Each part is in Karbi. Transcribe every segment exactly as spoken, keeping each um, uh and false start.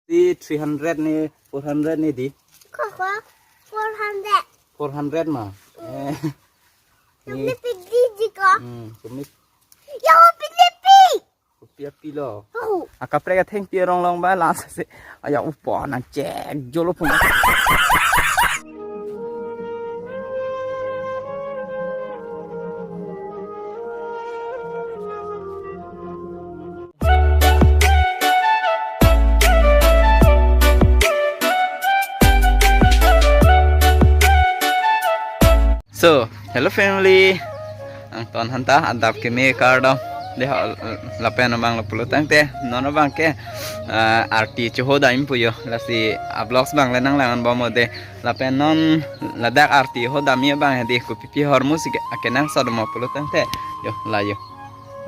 Di three hundred ne, four hundred ne di? Koko, four hundred. Four hundred ma? Eh. Kami ni pigdi di ko. Hmm, kami. Ya, pigdi pi. Kopi api lo. Oh. Akaprek athengpi arong long ba lasi. Aya upo nang chek jolo pun. So, hello family. Angton hanta adap keme kardom. Dei ho, lapen abang lo pulo tangte, non abang ke, ah, arti choho dam pu yo. Lasi a vlogs abang le nanglang-an bom mo dei. Lapen non ladak arti ho dam abang hedi kopipi ahormu si ke, akenangsot mo pulo tangte. Yo, la yo.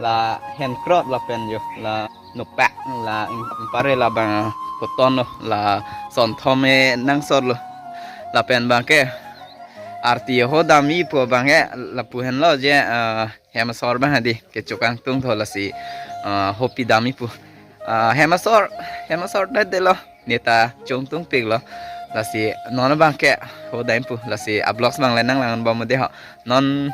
La hand crop lapen yo, la nopak la ing-, pare labang koton lo, la sonthom e nangsot lo. Lapen abang ke arti ho dam pu abang ke lapu henlo je, eh, hem asor abang hedi kecho kangtung tho lasi, eh, hopi dam pu. Eh, hem asor, hem asor det det lo. Neta chongtung pik lo. Lasi non abang ke ho dam pu. Lasi a vlogs abang le nanglang-an bom mo dei ho. Non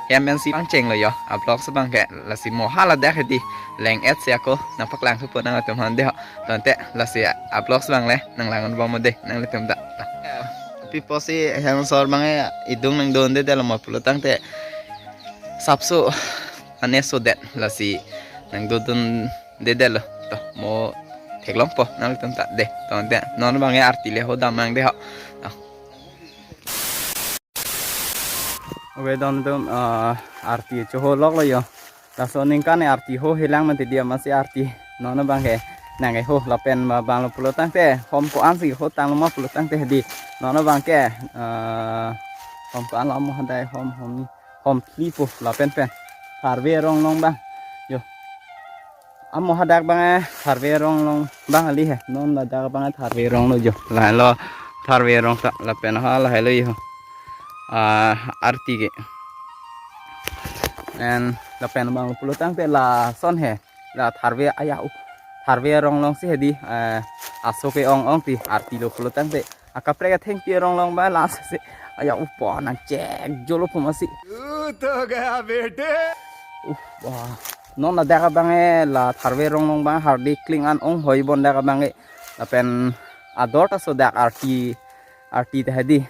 hem pensi pangcheng lo yo. A vlogs abang ke lasi mo hala dak hedi. Leng et si ako nangpaklang thupo nangtum aphan dei ho. Tangte lasi a vlogs abang le nanglang-an bom mo dei nanglitum ta. Pipo si hem asor abang e idung nangdun det det lo mo pulo tangte sapso ane so det lasi nangdodun det det lo. To mo theklongpo nanglitum ta dei. Tangte non abang e arti le ho dam nang dei ho. To. Oke, don dum, eh, arti choho lok lo yo. Laso aningkan arti ho helang mati dia masi arti. Non abang ke nang ke ho lapen ma abang lo pulo tangte hom ko-an si ho tang lo ma pulo tangte hedi. Non abang ke, eh, hom ko-an lo mo hadai hom hom ni. Hom phli pu lapen pen. Tharve arong long abang. Yo. Amo hadak abang e tharve arong long abang kali he. Non ladak abang e tharve arong lo yo. Lahai lo tharve arong ta lapen ha lahai lo yo. Ah, arti ke. And lapen abang pulo tangte lason he. La tharve aya u. Tharve arong long si hedi, eh, aso ke-ong ong ti arti lo pulo tangte. Akaprek athengpi arong long ba lasi. Aya upo nang chek jolo pun masi. तू तो गया बेटे। Uh, wah. Non ladak abang e la tharve arong long abang hardi kling an ong hoi bon dak abang e. Lapen ador ta so dak arti, arti ta hedi.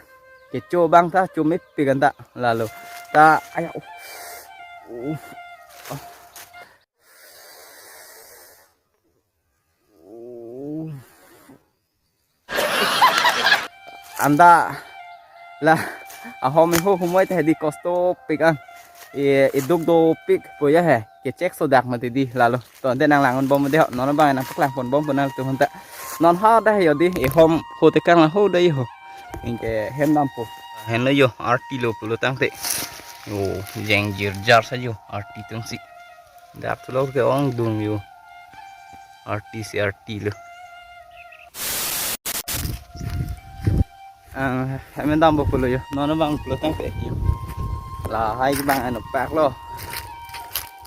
Kecho abang ta chomit pi kan ta lalo. Ta aya uh. Uh. Anta la ahom iho humoi te hedi kosto pik an. E, iduk dopik pu ya he. Kechek so dak mati di lalo. To ante nanglang-un bom dei ho. Non abang nangpaklang pon bom pu nangtum aphan ta. Non ha dak yo di ihom ho tekang la ho dei ho. Anke hem dampo. Henlo yo arti lo pulo tangte. Yo jeng jirjar sa yo arti tung si. Dak thulo ke ong dung yo. Arti si arti lo. Ah, hem dampo pulo yo. Non abang pulo tangte yo. Lahai abang ano pak lo.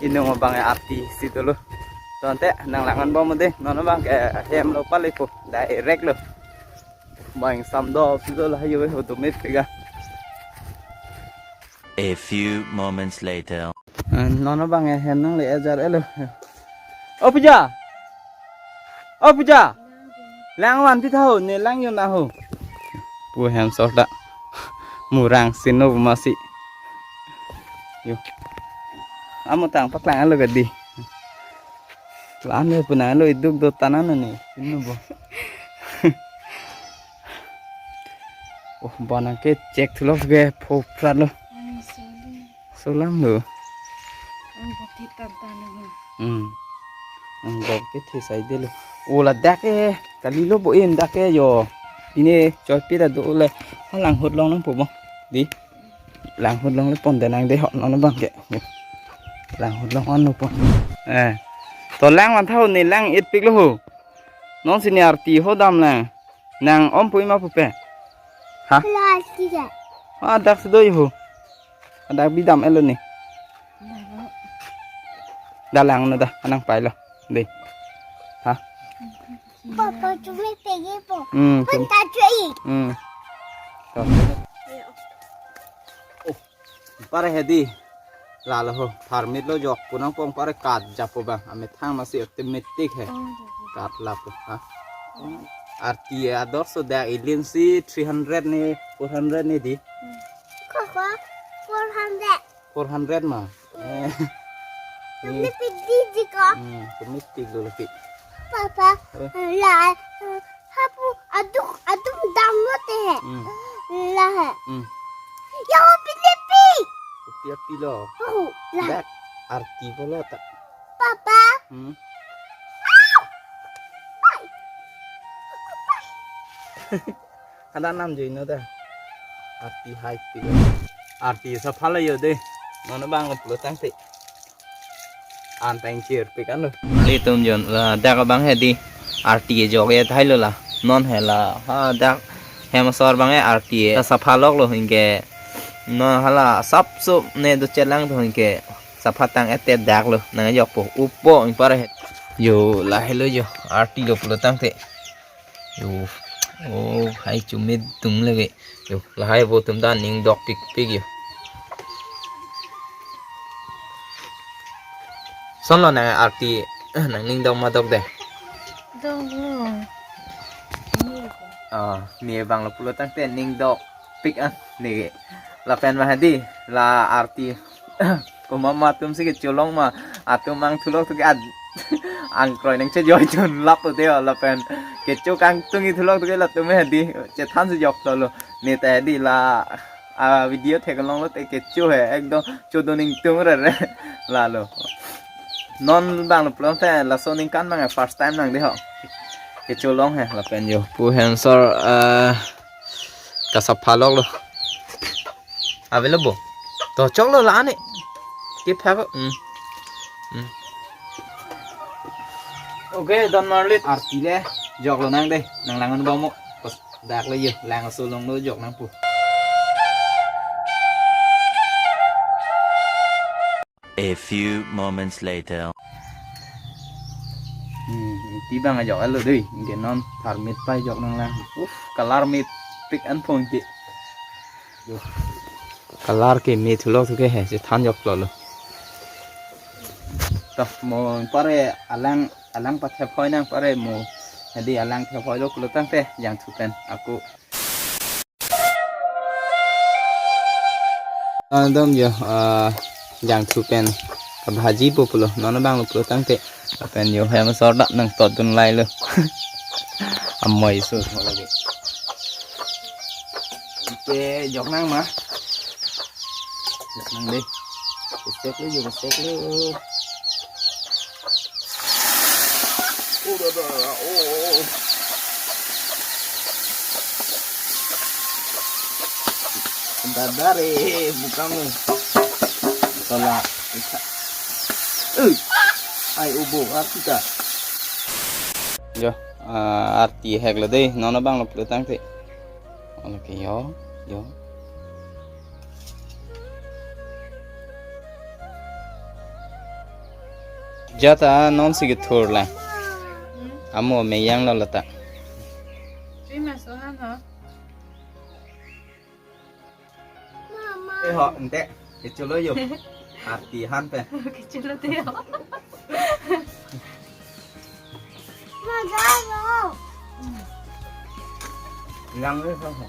Inung abang arti si dolo. To ante nanglang-un bom dei. Non abang ke hem lo pale po. Direct lo. Bang sam do si dolo hayo ho do met pega. A few moments later. Ah, non abang hem nangle ejar elo. O Puja. O Puja. Lang van pi tha ho, ne lang yo na ho. Pu hem sor ta. Murang sino masi. Yo. Amo tang paklang lo gadi. Lan le pu nanglo iduk do tanan ne. Sino bo. Oh, bana ke chek thulo ke pho prat lo. Solang lo. Ang bapti tan tan lo. Hmm. Ang bapti the sai de lo. O ladak e, kali lo bo in dak e yo. Ine choi pi da do le. Ha lang hut long nangpo mo. Di. Lang hut long le pon de nang dei ho non abang ke. Lang hut long on lo po. Eh. To lang van tha ho ne lang et pik lo ho. Non si ne arti ho dam lang. Nang om pui ma pupe. Ha? Plastic ya. Ah, dak si do ho. Dak bi dam elo ni. Dak lang no da, anang pai lo. Dei. Ha? Papa, chumi pegi po. Hmm, chum- Panta chui. Hmm. To. Oh, pare hedi. Lalo ho, tharmit lo jok punang pong pare kat japo bang. Amethang masi otomatic he. Oh, iya, iya. Kat lapo, ha. Arti ador so dak ilinsi three hundred ne, four hundred ne di. Koko, four hundred. Four hundred ma. Eh. Kami pidi di ko. Hmm, kami pidi lo lagi. Papa, eh, la, eh, hapu aduk, aduk dam lo te. Hmm. La he. Hmm. Ya, pidi pi. Kopi api lo. Oh, la. Dak arti bolo ta. Papa. Hmm. Kada nam jui no da. Arti hai pi. Arti sapha lo yo de. Mano bang pulo tangte. An tang chir pi kan lo. Litum jon la dak abang hedi. Arti jok ye thai lo la. Non he la. Ha dak hem asor bang e arti. Sapha lok lo hinke. Non hala sap sup ne do chelang to hinke. Sapha tang et te dak lo. Nang jok po. Upo ing pare he. Yo la he lo yo. Arti lo pulo tangte. Yo, oh, hai chumi tung lagi. Yo, lahai vo atum ta ning dok pikpik yo. Son lo nang arti, nang ning dok ma dok de. Dok lo. Ah, ni bang lo pulo tangte ning dok pik an ni. Lapen ma hedi, la arti. Komat ma atum si kecholong ma atum ang thulok tu ke ad ang kroi nang chejoi chun lap te lapen kecho kangtung i thulok tu ke latum hedi chethan si jok lo. Ni ta hedi la a video theklong lo te kecho he ekdom chodo ning tung re re lalo. Non bang lo pulo te laso ningkan bang first time nang de ho. Kecholong he lapen yo pu hensor, eh, kasapha lok lo. Ave lo bo. To chok lo la ani. Ke pha ko. Hmm. Hmm. Okay, don marlit arti le. Jok lo nang de. Nang lang un bang mo. Pas dak le yo. Lang aso long lo jok nang pu. A few moments later. Hmm, ti bang ajok alo dei, ingke non tharmit pai jok nang lang. Uf, color mepik an phong ke. Duh. Color ke me thulok thu ke he, chethan jok lo lo. Toh, mo pare alang, alang pathep hoi nang pare mo. Hedi alang thep hoi lo pulo tangte, jangthu pen, ako. Adom yo, ah, jangthu pen kabhaji po pulo, non bang lo pulo tangte, pen yo hem asor dak nang tot dun lai lo. Amoi so lagi. Ke jok nang ma. Jok nang dei. Besek lo yo, besek lo. Oh, dah, dah, dah. Oh, oh, oh. Dah, dah, re, bukan lo. Salah. Eh. Ai, ubo, arti ta. Yo, ah, arti hek lo dei, non bang lo pulo tangte. Oke, yo, yo. Jata non si kethur la. Amo meyang lo lata. Chui ma so han ho. Eh ho, ente. Kecho lo yo. Arti han pen. Kecho lo te ho. Lang le sa sa.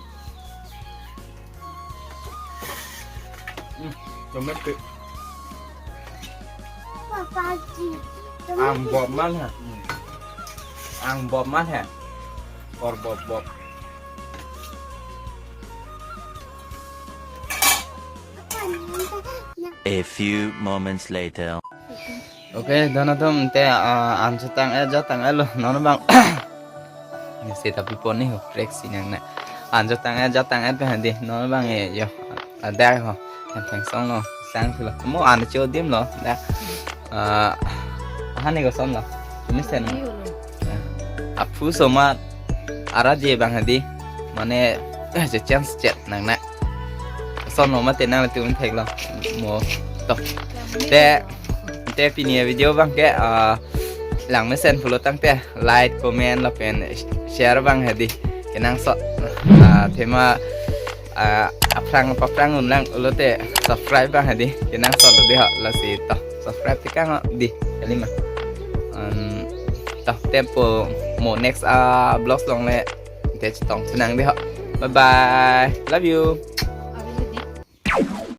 Hmm, tomato. Papa ji. Ang bob man ha. Hmm. Ang bob man ha. Or bob bob. A few moments later. Okay, don atum te, ah, an chetang eh jatang eh lo, non bang. Ni seta pipo ni ho, trek sinang na. An chetang eh jatang eh pen di, non bang eh yo. Ada ho. Yang pangsong lo, sang thu lo. Mo an cho dim lo, da. Ah, hani ko son lo. Ini sen lo. Aphu somat ara je bang hadi. Mane, eh, je chance chet nang na. Son lo mate nang tu thek lo. Mo to. Te, te pini video bang ke, ah, lang mesen pulo tangte like, comment lapen share abang hedi. Kenangsot, ah, athema, ah, aphrang paphrang unlang pulote subscribe abang hedi. Kenangsot lo di ho, lasi to subscribe tekang ho di kalima. Um, to tempo mo next, ah, vlogs along le te chetong thu nang di ho. Bye bye. Love you.